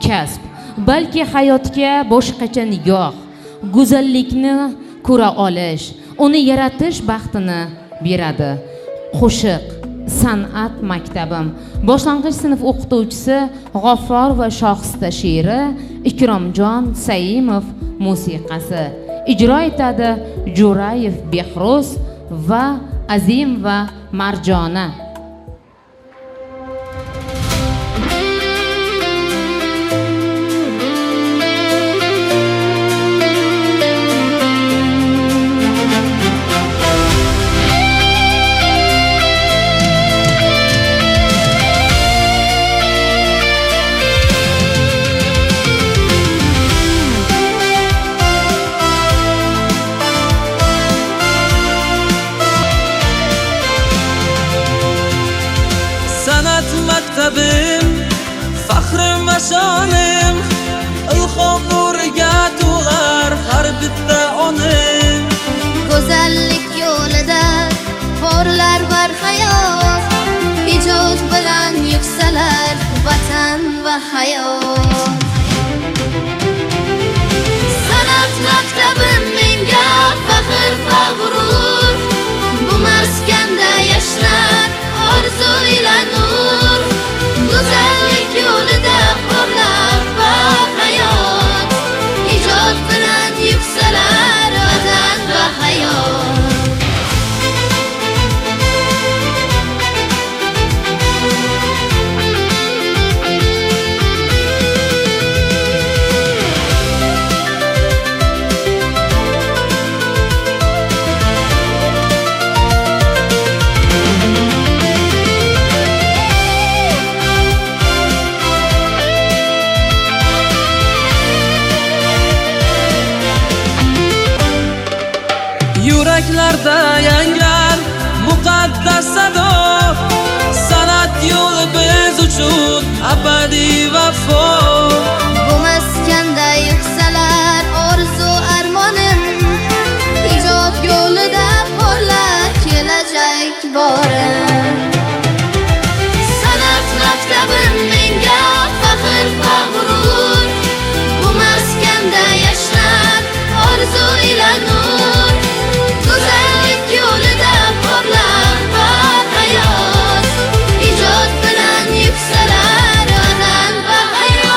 kasb, balki hayotga boshqacha nigoh, go'zallikni ko'ra olish, uni yaratish baxtini beradi. Qo'shiq san'at maktabim. Boshlang'ich sinf o'qituvchisi G'offor va Shohista she'ri, Ikromjon Saimov musiqasi. Ijro etadi Jo'rayev Behruz va Azim va Marjona. San'at maktabim, faxrim va shonim, ilhom nuriga to'lar har bitta onim. Go'zallik yo'lida porlar barhayot, ijod bilan yuksalar vatan va hayot. San'at maktabim menga faxr va g'urur, bu maskanda yashnar orzu ila nur. Go'zallik yo'lida porlar barhayot, ijod bilan yuksalar vatan va hayot. Yuraklarda yangrar muqaddas sado, san'at yo'li biz uchun abadiy vafo. Bu maskanda yuksalar orzu armonim, ijod yo'lida porlar kelajak borim. San'at maktabim menga faxr va g'urur, bu maskanda yashnar orzu ila nur. Go'zallik yo'lida porlar barhayot, ijod bilan yuksalar vatan va hayot.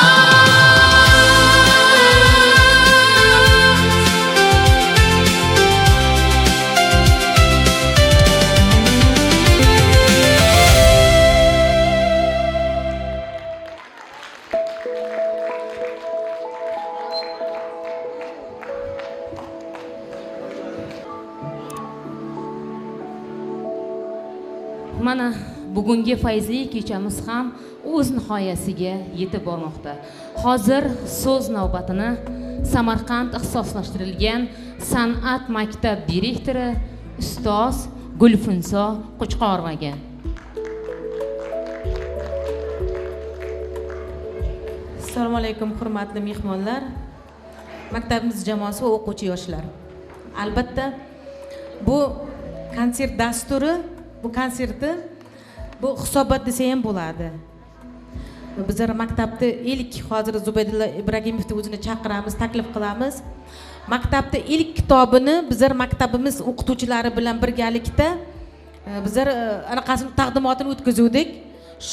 Mana bugungi fayzli kechamiz ham o'z nihoyasiga yetib bormoqda. Hozir so'z navbatini Samarqand ixtisoslashtirilgan san'at maktab direktori ustoz Gulfunso Qo'chqorovaga. Assalomu alaykum hurmatli mehmonlar, maktabimiz jamoasi va o'quvchi yoshlar. Albatta bu konsert dasturi, bu konsertni bu hisobot desa ham bo'ladi. Bizlar maktabda ilk hozir Zubaydulla Ibragimovni o'zini chaqiramiz, taklif qilamiz. Maktabda ilk kitobini bizlar maktabimiz o'qituvchilari bilan birgalikda bizlar anaqasini taqdimotini o'tkazuvdik.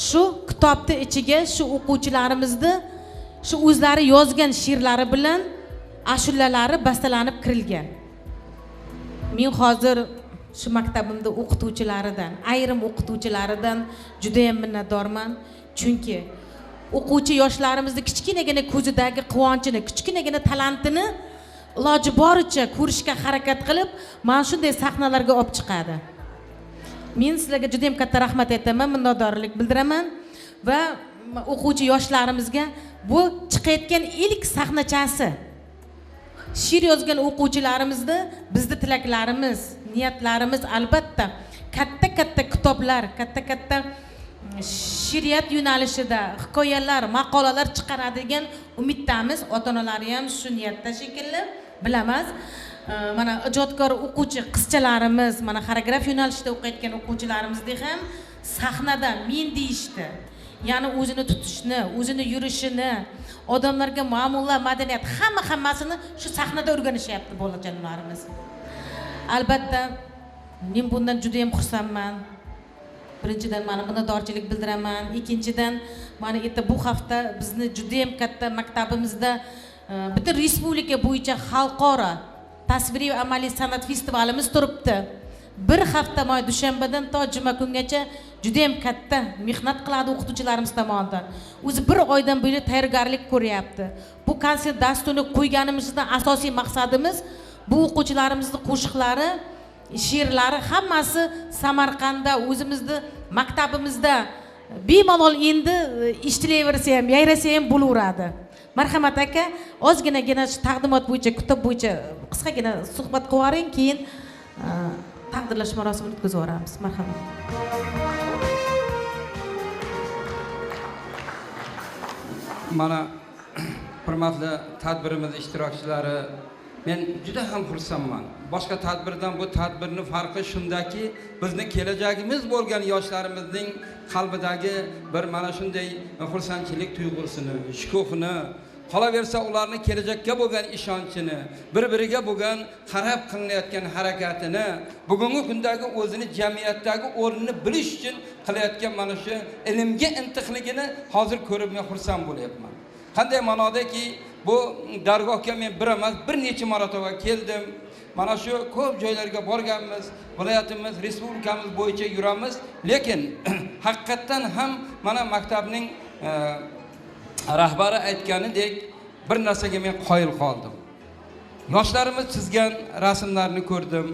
Shu kitobni ichiga shu o'quvchilarimizni shu o'zlari yozgan she'rlari bilan ashulalari bastalanib kirilgan. Men hozir shu maktabimda o'qituvchilaridan, ayrim o'qituvchilaridan juda ham minnatdorman. Chunki O'quvchi yoshlarimizni kichkinagina ko'zidagi quvonchini, kichkinagina talantini iloji boricha ko'rishga harakat qilib, mana shunday sahnalarga olib chiqadi. Men sizlarga juda ham katta rahmat aytaman, minnatdorlik bildiraman va o'quvchi yoshlarimizga bu chiqayotgan ilk sahnachasi. She'r yozgan o'quvchilarimizni bizni tilaklarimiz, niyatlarimiz albatta katta-katta kitoblar, katta-katta she'riyat yo'nalishida hikoyalar, maqolalar chiqaradigan umiddamiz. Ota-onalari ham shu niyatda shekilli, bilamiz. Mana ijodkor o'quvchi qizchalarimiz, mana xoreograf yo'nalishida o'qiyotgan o'quvchilarimizdek ham sahnada men deyishdi. Ya'ni o'zini tutishni, o'zini yurishini, odamlarga muomala, madaniyat, hammasini shu sahnada o'rganishyapti bolajonlarimiz. Albatta, men bundan juda ham xursandman. Birinchidan mana minnatdorchilik bildiraman, ikkinchidan mana erta bu hafta bizni juda ham katta maktabimizda butun respublika bo'yicha xalqaro tasviriy va amaliy san'at festivalimiz turibdi. Bir hafta moy dushanbadan to juma kungacha juda ham katta mehnat qiladi o'qituvchilarimiz tomonidan. O'zi bir oydan beri tayyorgarlik ko'ryapti. Bu konsert dasturini qo'yganimizdan asosiy maqsadimiz bu o'quvchilarimizning qo'shiqlari, she'rlari hammasi Samarqandda, o'zimizni maktabimizda bemalol endi eshitilaversa ham, yayrasa ham bo'laveradi. Marhamat aka, ozginagina shu taqdimot bo'yicha, kitob bo'yicha qisqagina suhbat qilib yuboring, keyin taqdirlash marosimini o'tkazib yuboramiz. Marhamat. Mana hurmatli tadbirimiz ishtirokchilari, men juda ham xursandman. Boshqa tadbirdan bu tadbirni farqi shundaki, bizni kelajagimiz bo'lgan yoshlarimizning qalbidagi bir mana shunday xursandchilik tuyg'usini, shukuhini, qolaversa ularni kelajakka bo'lgan ishonchini, bir-biriga bo'lgan qarab qilinayotgan harakatini, bugungi kundagi o'zini jamiyatdagi o'rnini bilish uchun qilayotgan mana shu ilmga intiqligini hozir ko'rib men xursand bo'lyapman. Qanday ma'nodaki, bu dargohga men bir emas, bir necha marotaba keldim. Mana shu ko'p joylarga borganmiz, viloyatimiz, respublikamiz bo'yicha yuramiz, lekin haqiqatdan ham mana maktabning rahbari aytganidek bir narsaga men qoyil qoldim. Yoshlarimiz chizgan rasmlarni ko'rdim.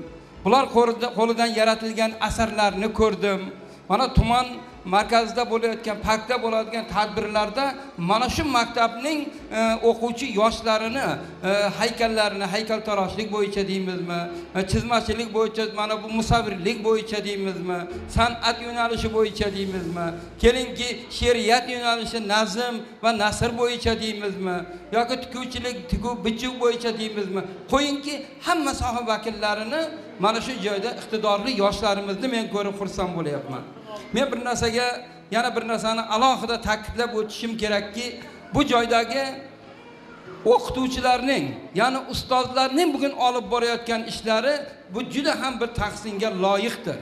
Bular qo'lidan yaratilgan asarlarni ko'rdim. Mana tuman markazida bo'layotgan, parkda bo'ladigan tadbirlarda mana shu maktabning o'quvchi yoshlarini haykallarini, haykaltaroshlik bo'yicha deymizmi, chizmachilik bo'yicha, mana bu musavvirlik bo'yicha deymizmi, san'at yo'nalishi bo'yicha deymizmi, kelingki she'riyat yo'nalishi, nazm va nasr bo'yicha deymizmi, yoki tikuvchilik, tikuv bichuv bo'yicha deymizmi, qo'yingki hamma soha vakillarini mana shu joyda iqtidorli yoshlarimizni men ko'rib xursand bo'lyapman. Men bir narsaga, yana bir narsani alohida ta'kidlab o'tishim kerakki, bu joydagi o'qituvchilarning, ya'ni ustozlarning bugun olib borayotgan ishlari bu juda ham bir tahsinga loyiqdir.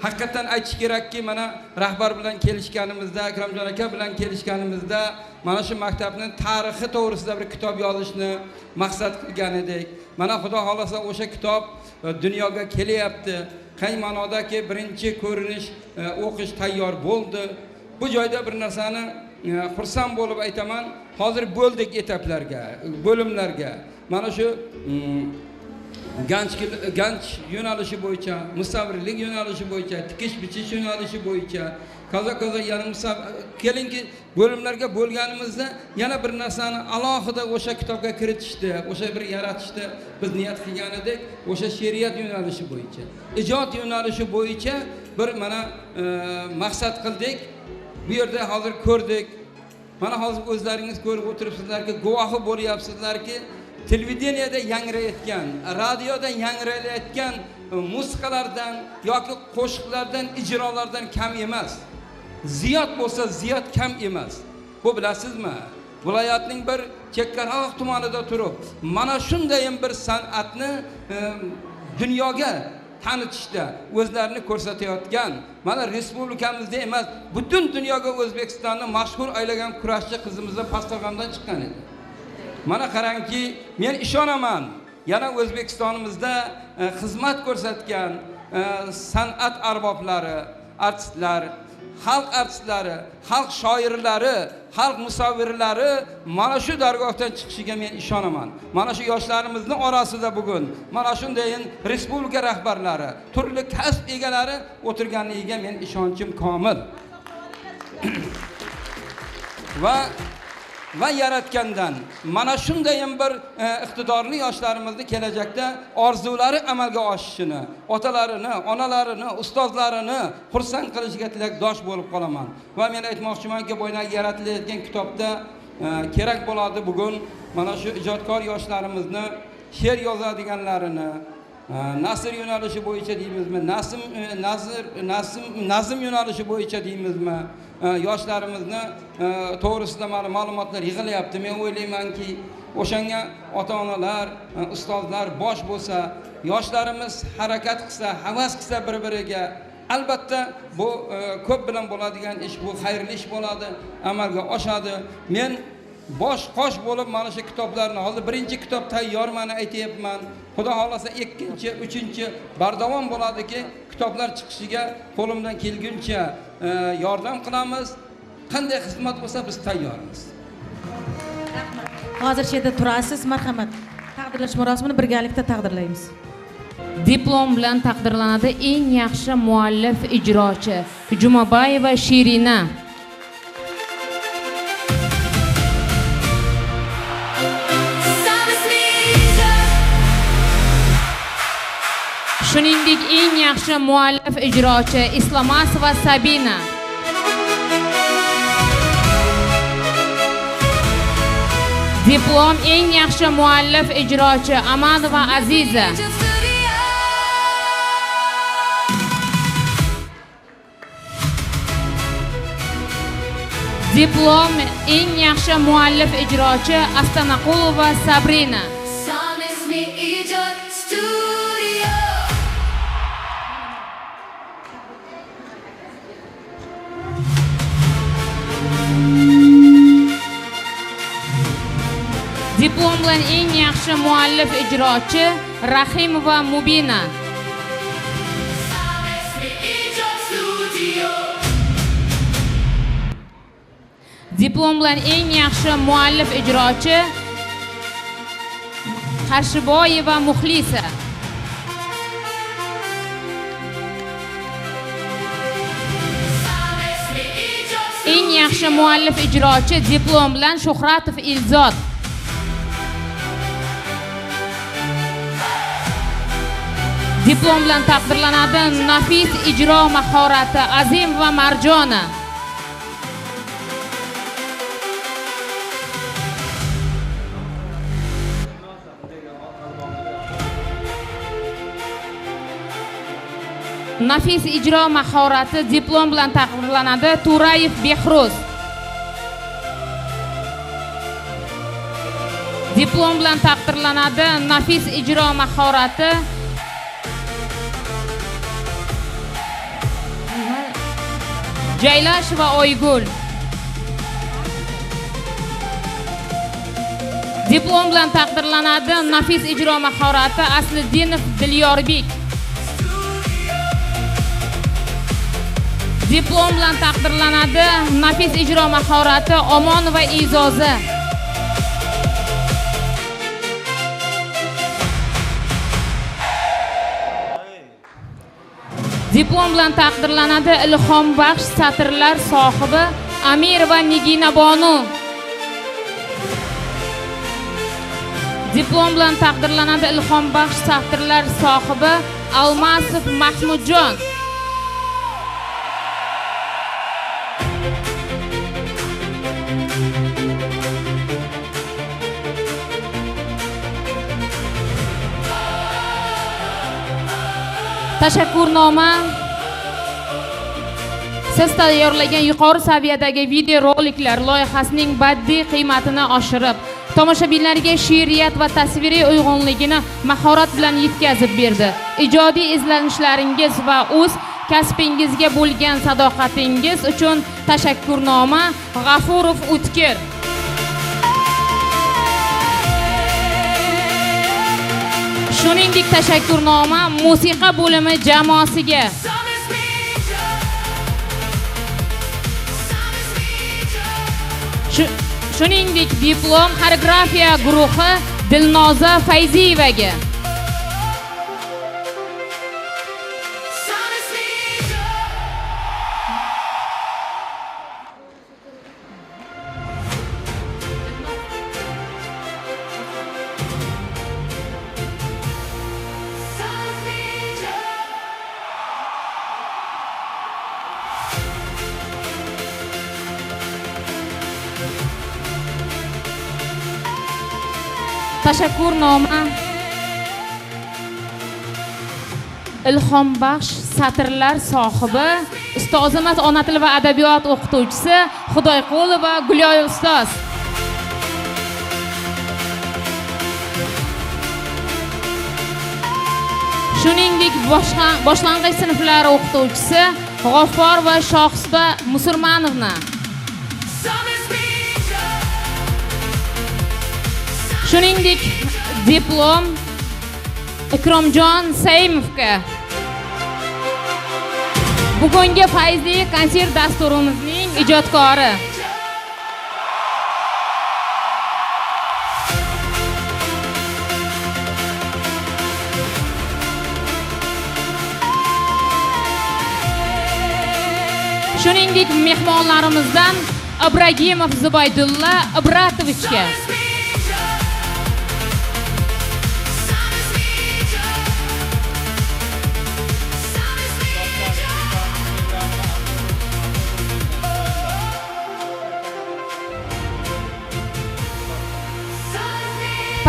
Haqiqatan aytish kerakki, mana rahbar bilan kelishganimizda, Akramjon aka bilan kelishganimizda mana shu maktabning tarixi to'g'risida bir kitob yozishni maqsad qilgan edik. Mana Xudo xolasa o'sha kitob dunyoga kelyapti. Qay ma'nodaki birinchi ko'rinish o'qish tayyor bo'ldi. Bu joyda bir narsani xursand bo'lib aytaman, hozir bo'ldik etaplarga, bo'limlarga. Mana shu ganch yo'nalishi bo'yicha, musavvirlik yo'nalishi bo'yicha, tikish bichish yo'nalishi bo'yicha, kaza yana kelinki bo'limlarga bo'lganimizda yana bir narsani alohida o'sha kitobga kiritishdi, o'sha bir yaratishdi biz niyat qilgan edik, o'sha she'riyat yo'nalishi bo'yicha, ijod yo'nalishi bo'yicha bir mana maqsad qildik. Bu yerda hozir ko'rdik. Mana hozir o'zlaringiz ko'rib o'tiribsizlarki, guvohi bo'lyapsizlarki, televideniyada yangrayotgan, radioda yangrayotgan musiqalardan yoki qo'shiqlardan, ijrolardan kam emas. Ziyod bo'lsa ziyod kam emas. Bu bilasizmi? Viloyatning bir chekkaroq tumanida turib, mana shunday bir san'atni dunyoga tanitishda o'zlarini ko'rsatayotgan, mana respublikamizda emas, butun dunyoga O'zbekistonni mashhur aylagan kurashchi qizimiz Pastdarg'omdan chiqqan edi. Mana qarangki, men ishonaman, yana O'zbekistonimizda xizmat ko'rsatgan san'at arboblari, artistlar, xalq artistlari, xalq shoirlari, xalq musavvirlari mana shu dargohdan chiqishiga men ishonaman. Mana shu yoshlarimizni orasida bugun mana shundayin respublika rahbarlari, turli kasb egalari o'tirganligiga men ishonchim komil. Va yaratgandan mana shundayin bir iqtidorli yoshlarimizni kelajakda orzulari amalga oshishini, otalarini, onalarini, ustozlarini xursand qilishiga tilakdosh bo'lib qolaman. Va men aytmoqchimanki, bu yaratilayotgan kitobda kerak bo'ladi bugun mana shu ijodkor yoshlarimizni she'r yozadiganlarini, nasr yo'nalishi bo'yicha deymizmi, nazm yo'nalishi bo'yicha deymizmi, yoshlarimizni to'g'risida ma'lumotlar yig'ilyapti. Men o'ylaymanki, o'shanga ota-onalar, ustozlar bosh bo'lsa, yoshlarimiz harakat qilsa, havas qilsa bir-biriga, albatta bu ko'p bilan bo'ladigan ish, bu xayrli ish bo'ladi, amalga oshadi. Men bosh qosh bo'lib mana shu kitoblarni, hozir birinchi kitob tayyor, mana aytayapman. Xudo xolasa ikkinchi, uchinchi bardavom bo'ladiki, kitoblar chiqishiga qo'limdan kelguncha yordam qilamiz. Qanday xizmat bo'lsa biz tayyormiz. Hozir shu yerda turasiz, marhamat. Taqdirlash marosimini birgalikda taqdirlaymiz. Diplom bilan taqdirlanadi eng yaxshi muallif ijrochi Jumabayeva Shirina. Shuningdek, eng yaxshi muallif ijrochi Islomasova Sabina. Diplom eng yaxshi muallif ijrochi Amanova Aziza. Diplom eng yaxshi muallif ijrochi Astanaqulova Sabrina. Diplom bilan eng yaxshi muallif ijrochi Rahimova Mubina. Diplom bilan eng yaxshi muallif ijrochi Qarshiboyeva Muxlisa. Eng yaxshi muallif ijrochi diplom bilan Shuhratov Ilzod. Diplom bilan taqdirlanadi nafis ijro mahorati Azim va Marjona. Nafis ijro mahorati diplom bilan taqdirlanadi Turayev Behruz. Diplom bilan taqdirlanadi nafis ijro mahorati Jaylasheva Oygul. Diplom bilan taqdirlanadi nafis ijro mahorati Asliddinov Dilyorbek. Diplom bilan taqdirlanadi nafis ijro mahorati Omonova Izoza. Diplom bilan taqdirlanadi ilhombaxsh satrlar sohibi Amirova Niginabonu. Diplom bilan taqdirlanadi ilhombaxsh satrlar sohibi Almasov Mahmudjon. Tashakkurnoma siz tayyorlagan yuqori saviyadagi videoroliklar loyihasining badiiy qiymatini oshirib, tomoshabinlarga she'riyat va tasviriy uyg'unligini mahorat bilan yetkazib berdi. Ijodiy izlanishlaringiz va o'z kasbingizga bo'lgan sadoqatingiz uchun tashakkurnoma G'afurov O'tkir. Shuningdek, tashakkurnoma musiqa bo'limi jamoasiga. Shuningdek, diplom xoreografiya guruhi Dilnoza Fayziyevaga. Tashakkurnoma ilhombaxsh satrlar sohibi ustozimiz ona tili va adabiyot o'qituvchisi Xudoyqulova Gulyoy ustoz. Shuningdek, boshlang'ich sinflar o'qituvchisi G'offorova Shohsupa Musurmonovna. Shuningdek, diplom Ikromjon Saimovga. Bugungi fayzli konsert dasturimizning ijodkori. Shuningdek, mehmonlarimizdan Ibragimov Zubaydulla Ibratovichga.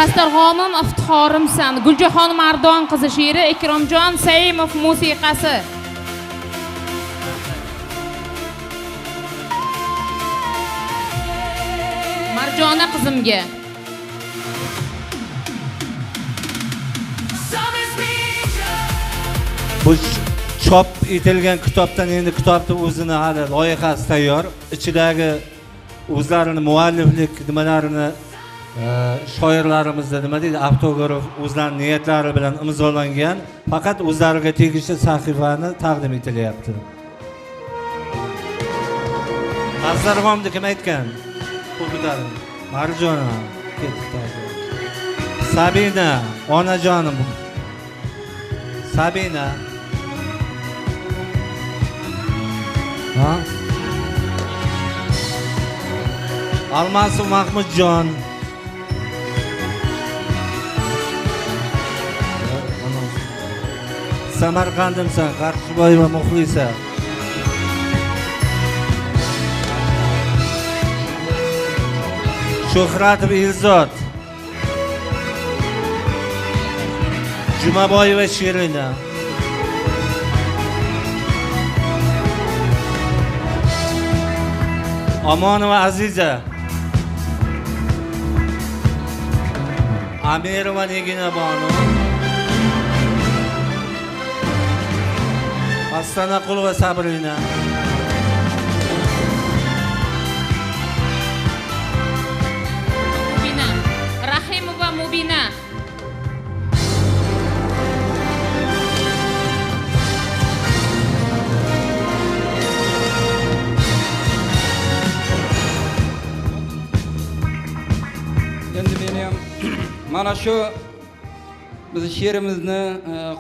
Pastarg'omim iftixorimsan, Guljahon Mardon qizi she'ri, Ikromjon Saimov musiqasi. Marjona qizimga. Bu chop etilgan kitobdan endi kitobni o'zini hali loyihasi tayyor. Ichidagi o'zlarini mualliflik nimalarini shoirlarimizda nima deydi, avtograf o'zlarining niyatlari bilan imzolangan, faqat o'zlariga tegishli sahifani taqdim etilyapti. Pastarg'omni kim aytgan? Qo'l ko'taring. Marjona ketdi. Sabina, onajonim. Sabina. Ha? Almasov Mahmudjon. Samarqandimsan, Qarshiboyeva Muxlisa. Shuhratov Ilzod. Jumaboyeva Shirina. Omonova Aziza. Amirova Nigina Bonu. Astanaqulova Sabrina. Mubina. Rahimova Mubina. Endi meni ham mana shu biz she'rimizni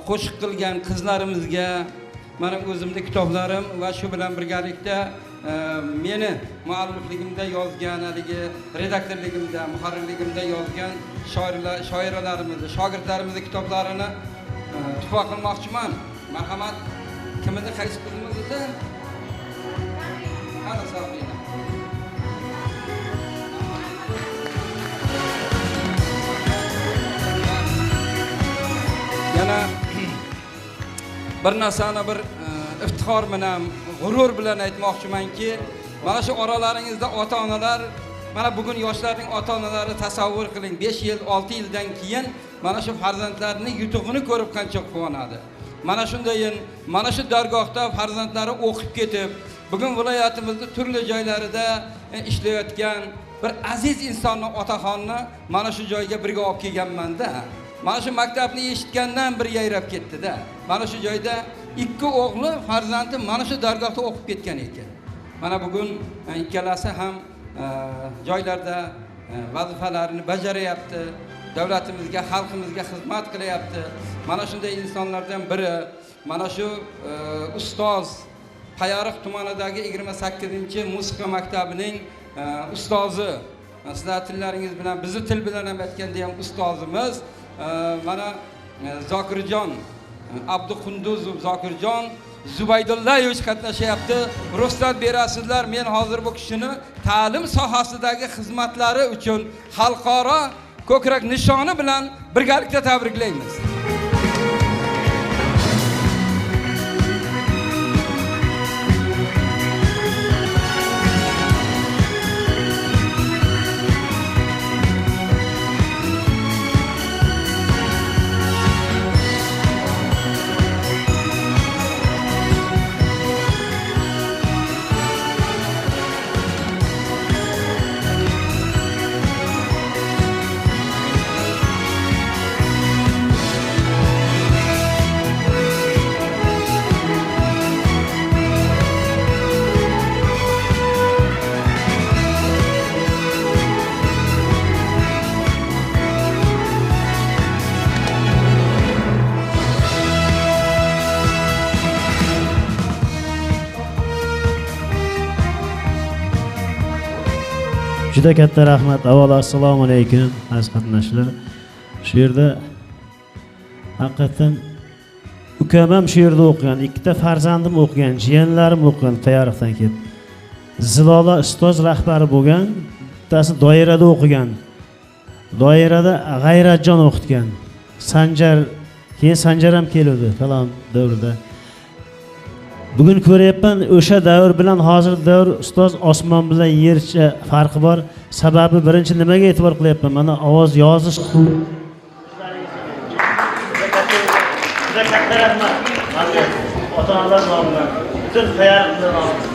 qo'shiq qilgan qizlarimizga mana o'zimni kitoblarim va shu bilan birgalikda meni muallifligimda yozgan, haligi redaktorligimda, muharrirligimda yozgan shoirlar, shoiralarimizni, shogirdlarimizni kitoblarini tuhfa qilmoqchiman. Marhamat, kimini, qaysi qizimiz edi? Qani Sabrina. Yana bir narsani bir iftixor bilan, g'urur bilan aytmoqchimanki, mana shu oralaringizda ota-onalar, mana bugun yoshlarning ota-onalari tasavvur qiling, 5 yil, 6 yildan keyin mana shu farzandlarining yutug'ini ko'rib qancha quvonadi. Mana shundayin, mana shu dargohda farzandlari o'qib ketib, bugun viloyatimizning turli joylarida ishlayotgan bir aziz insonni, otaxonni mana shu joyga birga olib kelganman-da. Mana shu maktabni eshitgandan bir yayrab ketdi-da. Mana shu joyda ikki o'g'li farzandi mana shu dargohda o'qib ketgan ekan. Mana bugun ikkalasi ham joylarda vazifalarini bajarayapti, davlatimizga, xalqimizga xizmat qilyapti. Mana shunday insonlardan biri mana shu ustoz Payariq tumanidagi 28-musiqa maktabining ustozi. Sizlar tillaringiz bilan, bizni til bilan ham aytganda ham ustozimiz mana Zokirjon Abduqunduzov Zokirjon Zubaydullayevich qatnashyapti. Ruxsat berasizlar, men hozir bu kishini ta'lim sohasidagi xizmatlari uchun xalqaro ko'krak nishoni bilan birgalikda tabriklaymiz. Juda katta rahmat. Avvalo assalomu alaykum aziz qatnashchilar. Shu yerda haqiqatan ukam ham shu yerda o'qigan, ikkita farzandim o'qigan, jiyanlarim o'qigan Payariqdan kelib. Zilola ustoz rahbari bo'lgan, bittasi doirada o'qigan. Doirada G'ayratjon o'qitgan. Sanjar, keyin Sanjar ham keluvdi falon davrda. Bugun ko'ryapman, o'sha davr bilan hozir davr ustoz osmon bilan yercha farqi bor. Sababi birinchi nimaga e'tibor qilyapman? Mana ovoz yozish. Juda katta rahmat. Ota-onalar nomidan, butun Payariqlar nomidan.